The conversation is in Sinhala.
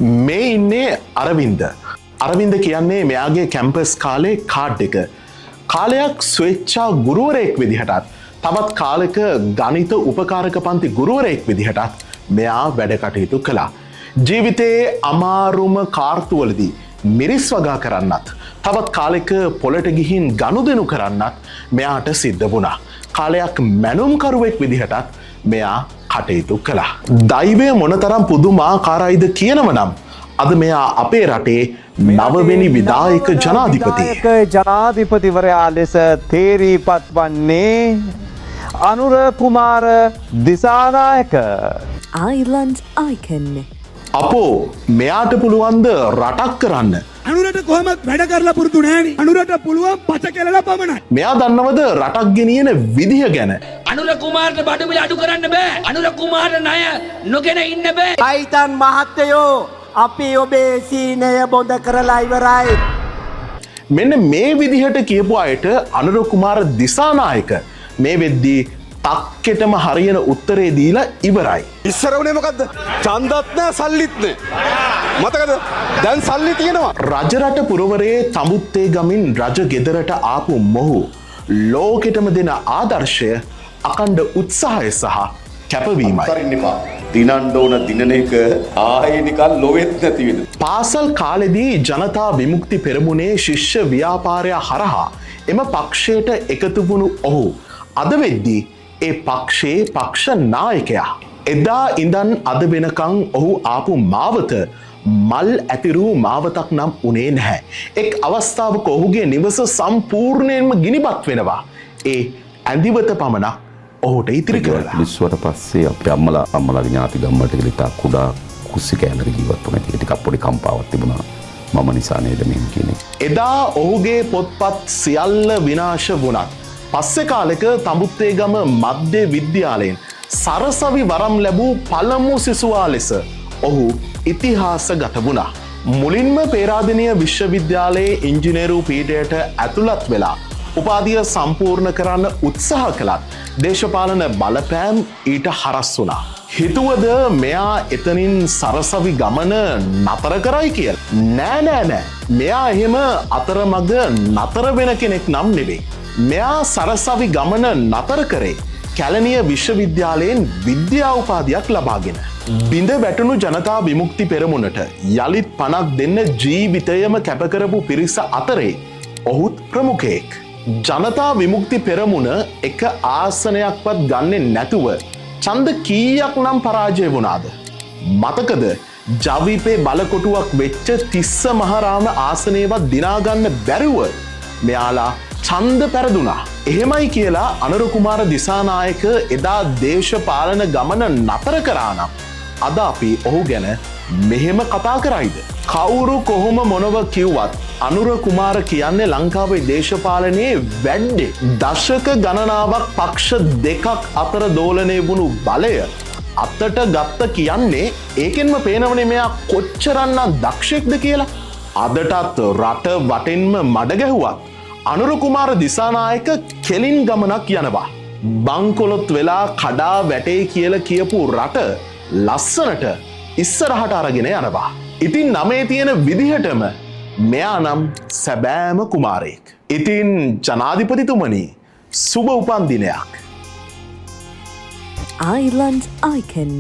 මේ ඉන්නේ අරවින්ද. අරවින්ද කියන්නේ මෙයාගේ කැම්පස් කාලේ කාඩ් එක. කාලයක් ස්වේච්ඡා ගුරුවරයෙක් විදිහටත් තවත් කාලෙක ගණිත උපකාරක පන්ති ගුරුවරයෙක් විදිහටත් මෙයා වැඩ කටයුතු කළා. ජීවිතයේ අමාරුම කාර්තුවලදී මිරිස් වගා කරන්නත්, තවත් කාලෙක පොළට ගිහින් ගනුදෙනු කරන්නත් මෙයාට සිද්ධ වුණා. කාලයක් මැනුම්කරුවෙක් විදිහටත් මෙයා කටයුතු කළා. දෛවය මොනතරම් පුදුමාකාරයිද කියනව නම්, අද මෙයා අපේ රටේ නවවෙනි විධායක ජනාධිපති. විධායක ජනාධිපතිවරයා ලෙස තේරී පත්වන්නේ අනුර කුමාර දිසානායක. Island Icon. අපෝ, මෙයාට පුළුවන්ද රටක් කරන්න? අනුරට කොහොමත් වැඩ කරලා පුරුදු නෑනේ. අනුරට පුළුවන් පච කෙලලා පමණයි. මෙයා දන්නවද රටක් ගෙනියන විදිහ ගැන? අනුර කුමාරට බඩු මිල අඩු කරන්න බෑ. අනුර කුමාරට ණය නොගෙන ඉන්න බෑ. ටයිටන් මහත්තයෝ, අපි ඔබේ සීනය බොඳ කරලා ඉවරයි. මෙන්න මේ විදිහට කියපු අයට අනුර කුමාර දිසානායක මේ වෙද්දී තක්කෙටම හරියන උත්තරේ දීලා ඉවරයි. ඉස්සර වුණේ මොකද්ද? ඡන්දත් නෑ, සල්ලිත් නෑ. මතකද? දැන් සල්ලි තියෙනවා. රජරට පුරවරයේ තඹුත්තේ ගමින් රජ ගෙදරට ආපු මොහු ලෝකෙටම දෙන ආදර්ශය අකණ්ඩ උත්සාහය සහ කැපවීමයි. අතරින්න එපා. දිනන්න ඕන දිනන එක ආයේ නිකන් ලොවෙත් නැති වෙන. පාසල් කාලෙදී ජනතා විමුක්ති පෙරමුණේ ශිෂ්‍ය ව්‍යාපාරය හරහා එම පක්ෂයට එකතු වුණු ඔහු අද වෙද්දී ඒ පක්ෂයේ පක්ෂ නායකයා. එදා ඉඳන් අද වෙනකං ඔහු ආපු මාවත මල් ඇතිරූ මාවතක් නම් උනේ නැහැ. එක් අවස්ථාවක ඔහුගේ නිවස සම්පූර්ණයෙන්ම ගිනිබත් වෙනවා. ඒ ඇඳිවත පමණක් ඔහුට ඉතිරි කරලා. ලිස්සුවට පස්සේ අපේ අම්මලාගේ ඥාති ගම්වලට ගිහලා ඉතා කුඩා කුස්සි කෑල්ලක ජීවත් වුණා. ඒක ටිකක් පොඩි කම්පාවක් තිබුණා. මම නිසා නේද මෙහෙම කියන එක. එදා ඔහුගේ පොත්පත් සියල්ල විනාශ වුණත්, පස්සෙ කාලෙක තඹුත්තේගම මධ්‍ය විද්‍යාලයෙන් සරසවි වරම් ලැබූ පළමු සිසුවා ලෙස ඔහු ඉතිහාස ගත වුණා. මුලින්ම පේරාදෙණිය විශ්වවිද්‍යාලයේ ඉංජිනේරු පීඨයට ඇතුළත් වෙලා උපාධිය සම්පූර්ණ කරන්න උත්සාහ කළත් දේශපාලන බලපෑම් ඊට හරස් වුණා. හිතුවද මෙයා එතනින් සරසවි ගමන නතර කරයි කියලා? නෑ නෑ නෑ. මෙයා එහෙම අතරමඟ නතර වෙන කෙනෙක් නම් නෙවෙයි. මෙයා සරසවි ගමන නතර කරේ කැලණිය විශ්වවිද්‍යාලයෙන් විද්‍යා උපාධියක් ලබාගෙන. බිඳ වැටුණු ජනතා විමුක්ති පෙරමුණට යළිත් පණක් දෙන්න ජීවිතයම කැපකරපු පිරිස අතරේ ඔහුත් ප්‍රමුඛයෙක්. ජනතා විමුක්ති පෙරමුණ එක ආසනයක්වත් ගන්නෙ නැතුව ඡන්ද කීයක් නම් පරාජය වුණාද? මතකද, ජවිපේ බලකොටුවක් වෙච්ච තිස්ස මහරාම ආසනයවත් දිනාගන්න බැරුව මෙයාලා ඡන්ද පැරදුනා. එහෙමයි කියලා අනුර කුමාර දිසානායක එදා දේශපාලන ගමන නතර කරා නම්, අද අපි ඔහු ගැන මෙහෙම කතා කරයිද? කවුරු කොහොම මොනව කිව්වත් අනුර කුමාර කියන්නේ ලංකාවේ දේශපාලනයේ වැඩ්ඩේ. දශක ගණනාවක් පක්ෂ දෙකක් අතර දෝලනය වුණු බලය අතට ගත්ත කියන්නේ ඒකෙන්ම පේනවනේ මෙයා කොච්චරන්නම් දක්ෂයෙක්ද කියලා. අදටත් රට වටෙන්ම මඩ ගැහුවත් අනුර කුමාර දිසානායක කෙලින් ගමනක් යනවා. බංකොලොත් වෙලා කඩා වැටේ කියලා කියපු රට ලස්සනට ඉස්සරහට අරගෙන යනවා. ඉතින් නමේ තියෙන විදිහටම මෙයා නම් සැබෑම කුමාරයෙක්. ඉතින් ජනාධිපතිතුමනි, සුබ උපන් දිනයක්. Island Icon.